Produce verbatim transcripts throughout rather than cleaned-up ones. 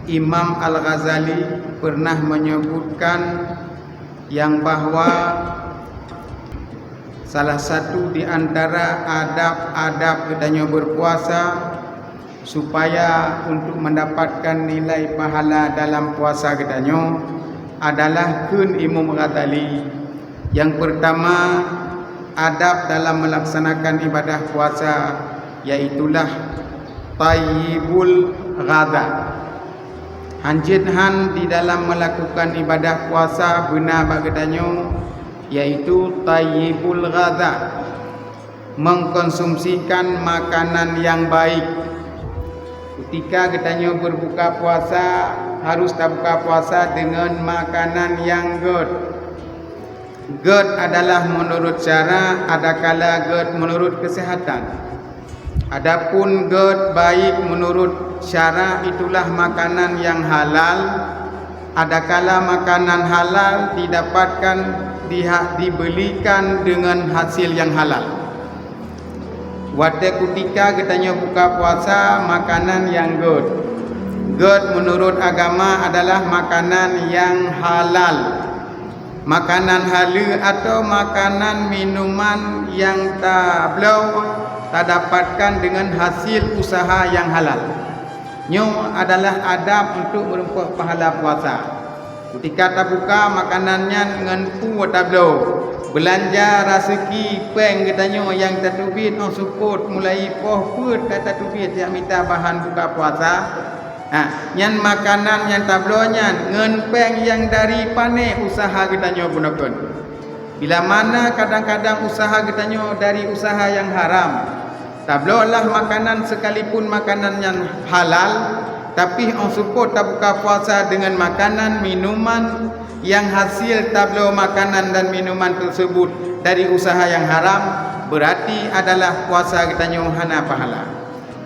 Imam Al-Ghazali pernah menyebutkan yang bahwa salah satu di antara adab-adab geutanyoe berpuasa supaya untuk mendapatkan nilai pahala dalam puasa geutanyoe adalah kheun Imam Ghazali. Yang pertama, adab dalam melaksanakan ibadah puasa, yaitulah thayyibul ghadha. Hanjeuet han di dalam melakukan ibadah puasa beuna bak geutanyoe, yaitu thayyibul ghadha, mengkonsumsikan makanan yang baik. Ketika geutanyoe berbuka puasa, harus tabuka puasa dengan makanan yang gét. Gét adalah menurut syara, adakala gét menurut kesehatan. Adapun gét baik menurut syara, itulah makanan yang halal, adakala makanan halal didapatkan, diha-, dibelikan dengan hasil yang halal. Watée kutika geutanyoe buka puasa, makanan nyang gét. Gét menurut agama adalah makanan nyang halal. Makanan haleue atau makanan minuman nyang tabloe tadapatkan deungon hasil usaha nyang halal. Nyoe adalah adab untuk meureumpok pahala puasa. Kutika tabuka makanan nyan ngon peue tabloe, beulanja raseuki péng geutanyoe nyang tateubiet óh seupôt mulai poh peuet ka tateubiet jak mita bahan buka puasa. Ha, nyan makanan nyang tabloe nyan ngon péng nyang dari pané usaha geutanyoe bunoe kon. Bila mana kadang-kadang usaha geutanyoe dari usaha nyang haram, tabloe lah makanan, sekalipun makanan nyan halal, tapi óh seupôt tabuka puasa deungon makanan, minuman nyang hasil tabloe makanan dan minuman tersebut dari usaha nyang haram, beurati adalah puasa geutanyoe hana pahala.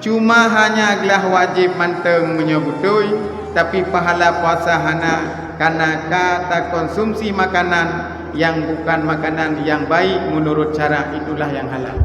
Cuma hanya glah wajéb mantong meunyoe beutôi, tapi pahala puasa hana, karena ka takonsumsi makanan nyang bukan makanan nyang baik menurut syara, itulah nyang halal.